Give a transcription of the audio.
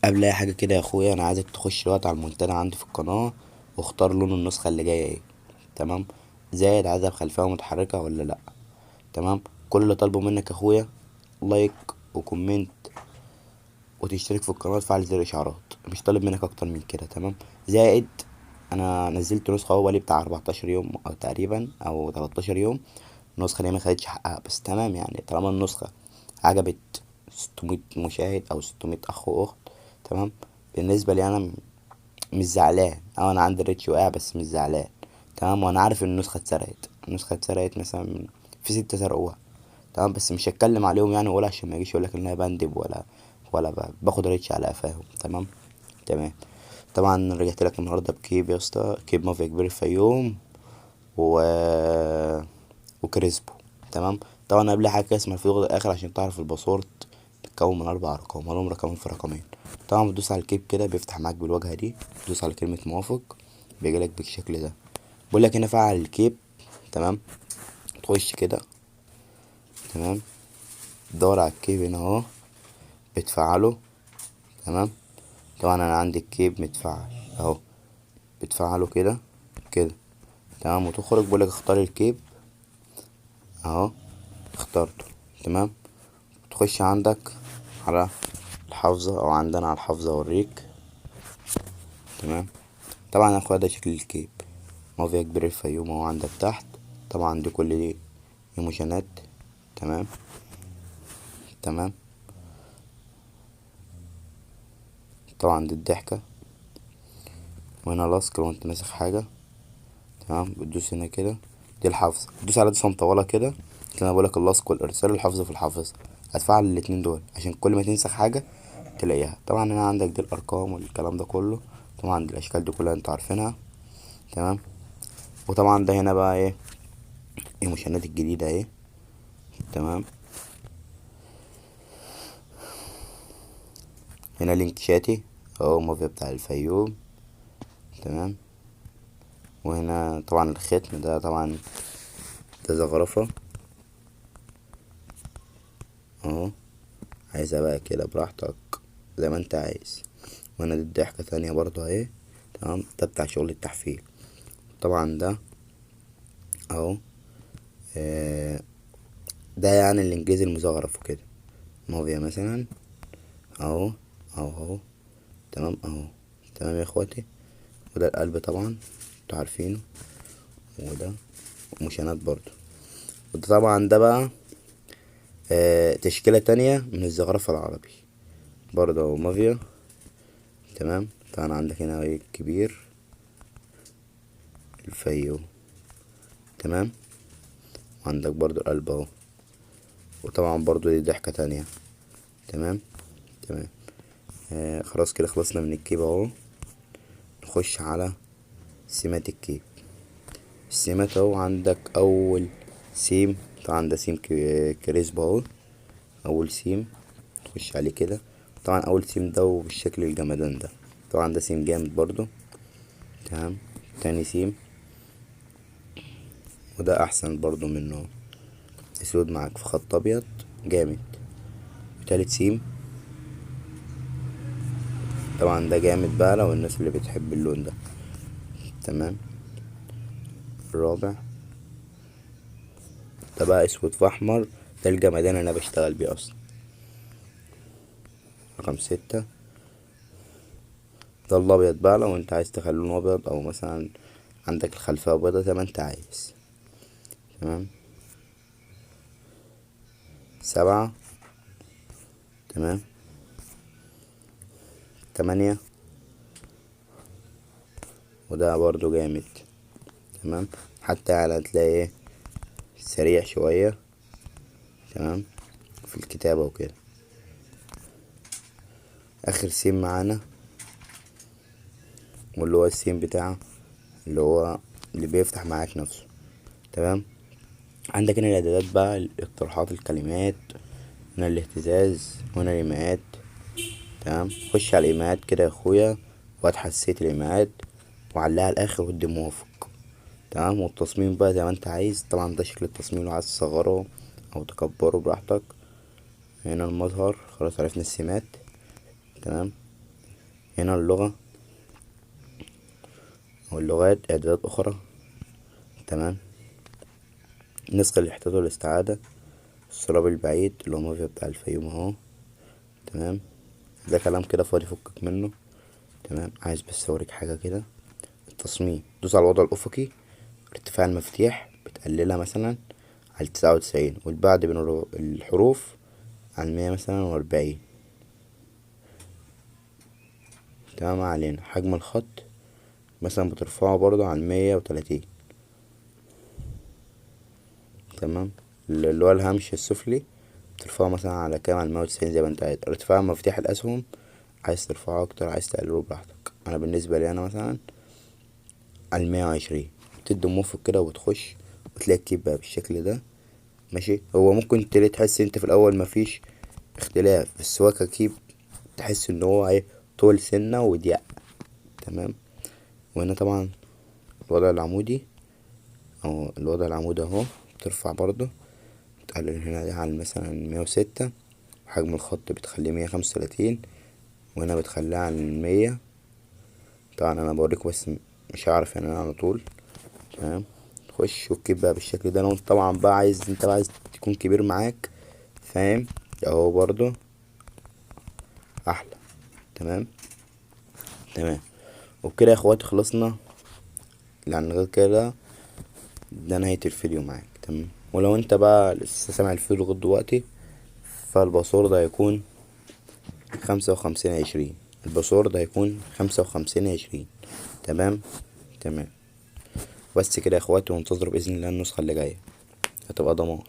قبل اي حاجه كده يا اخويا، انا عايزك تخش دلوقتي على المنتدى عندي في القناه واختار لون النسخه اللي جايه ايه. تمام، زائد عايزها بخلفيه متحركه ولا لا. تمام، كل اللي طالبه منك يا اخويا like و comment وتشترك في القناه وتفعل زر الاشعارات، مش طالب منك اكتر من كده. تمام، زائد انا نزلت نسخه اهو بقالي بتاع 14 يوم او تقريبا او 13 يوم، النسخه دي ما خدتش حقها، بس تمام يعني طالما النسخه عجبت 600 مشاهد او 600 اخ واخت. تمام، بالنسبه لي انا مش زعلان، انا عندي ال reach واقع بس مش زعلان. تمام، وانا عارف ان النسخه اتسرقت، النسخه اتسرقت مثلا في 6 سرقوها. تمام، بس مش هتكلم عليهم يعني ولا عشان ما يجيش يقولك ان انا بندب ولا باخد reach على قفاهم. تمام تمام. طبعا رجعت لك النهارده بكيب يا اسطى، كيب مافيا كبير الفيوم وكريسبو. تمام، طبعا قبل حاجه كده اسمها الفيديو الاخر عشان تعرف ال password، بتتكون من 4 ارقام، هقولهم رقمين في رقمين. طبعا بتدوس على الكيب كده بيفتح معاك بالواجهه دي، بتدوس على كلمه موافق بيجيلك بالشكل ده، بيقول لك هنا فعل الكيب. تمام، تخش كده. تمام، تدور على الكيب هنا اهو، بتفعله. تمام، طبعا انا عندي الكيب متفعل اهو، بتفعله كده كده. تمام، وتخرج بيقولك اختار الكيب اهو، اخترته. تمام، تخش عندك على الحافظة او عندنا على الحافظة اوريك. تمام، طبعا يا اخويا ده شكل الكيب مافيا كبير الفيوم اهو عندك تحت. طبعا دي كل دي ايموشنات. تمام تمام، طبعا دي الضحكة، وهنا لاسك لو انت ماسك حاجة. تمام، بتدوس هنا كده، دي الحافظة، بتدوس على دوسة مطولة كده. انا بقولك اللصق والارسال والحفظ في الحافظة، هتفعل الاتنين دول عشان كل ما تنسخ حاجة تلاقيها. طبعا هنا عندك دي الارقام والكلام ده كله، طبعا دي الاشكال دي كلها انتوا عارفينها. تمام، وطبعا ده هنا بقى ايه الايموشنات الجديدة اهي. تمام، هنا link شاتي اهو مافيا بتاع الفيوم. تمام، وهنا طبعا الختم ده، طبعا ده زخرفة اهو، عايزها بقى كده براحتك زي ما انت عايز. وهنا دي الضحكة تانية برضو اهي. تمام، ده بتاع شغل التحفيل. طبعا ده اهو، ده يعني الانجليزي المزخرف وكده، مافيا مثلا اهو اهو اهو. تمام اهو. تمام يا اخواتي، وده القلب طبعا انتوا عارفينه، وده مشانات برضو. وده طبعا ده بقى تشكيلة تانية من الزخرفة العربي برضه اهو مافيا. تمام، طبعا عندك هنا ايه الكبير الفيوم. تمام، وعندك برضو القلب اهو، وطبعا برضو دي ضحكة تانية. تمام تمام، خلاص كده خلصنا من الكيب اهو. نخش على سمات الكيب. السمات اهو، عندك اول سيم، طبعا ده سيم كريسبو اهو، اول سيم تخش عليه كده. طبعا اول سيم ده وبالشكل الجمدان ده، طبعا ده سيم جامد برضو. تمام، تاني سيم وده احسن برضو منه، اسود معاك في خط ابيض جامد. تالت سيم طبعا ده جامد بقى لو الناس اللي بتحب اللون ده. تمام، الرابع ده بقى اسود في احمر، ده الجمدان اللي انا بشتغل بيه اصلا. رقم 6 ده الابيض بقى لو انت عايز تخليه لونه ابيض، او مثلا عندك الخلفيه بيضة زي ما انت عايز. تمام، 7. تمام، 8 وده برضو جامد. تمام، حتى على تلاقي ايه سريع شوية. تمام، في الكتابة وكده. اخر سيم معانا واللي هو السيم بتاعه اللي هو اللي بيفتح معاك نفسه. تمام، عندك هنا الاعدادات بقى، الاقتراحات، الكلمات، هنا الاهتزاز، وهنا الايماءات. تمام، خش على الايماءات كده يا اخويا، وهات حساسية الايماءات وعليها على الاخر ودي موافق. تمام، والتصميم بقى زي ما انت عايز. طبعا ده شكل التصميم لو عايز تصغره او تكبره براحتك. هنا المظهر، خلاص عرفنا السمات. تمام، هنا اللغة واللغات، اعدادات اخرى. تمام. نسخ الاحتياط والاستعادة، السراب البعيد اللي هو مافيا بتاع الفيوم اهو. تمام. ده كلام كده فاضي فكك منه. تمام. عايز بس اوريك حاجة كده. التصميم، دوس على الوضع الافقي، ارتفاع المفاتيح بتقللها مثلا على 99، والبعد بين الحروف على مية مثلا وأربعين. تمام. علينا حجم الخط مثلا بترفعه برضو على 130. تمام. اللي هو الهامش السفلي بترفعه مثلا على كام، على 190 زي ما انت عايز. ارتفاع مفاتيح الاسهم عايز ترفعه اكتر، عايز تقلله براحتك. انا بالنسبه لي انا مثلا على 120. بتدي موافق كده وبتخش وتلاقي الكيب بقى بالشكل ده. ماشي. هو ممكن تلاقي تحس انت في الاول مفيش اختلاف، بس هو ككيب تحس ان هو ايه، طول سنة وضيق. تمام. وهنا طبعا الوضع العمودي او الوضع العمودي اهو، ترفع برضو تقلل هنا على مثلا 106، حجم الخط بتخليه 135، وهنا بتخليها على 100. طبعا انا بوريكم بس مش هعرف انا على طول. تمام. خش والكيب بقى بالشكل ده. لو انت طبعا بقى عايز، انت بقى عايز تكون كبير معاك، فاهم، اهو برضو احلى. تمام. تمام. وبكده يا اخواتي خلصنا، لان غير كده ده نهاية الفيديو معاك. تمام. ولو انت بقى لسه سامع الفيديو لغاية دلوقتي، فال password هيكون 5520. ال password هيكون 5520. تمام. تمام. بس كده يا اخواتي، وانتظروا باذن الله النسخة اللي جاية هتبقى دمار.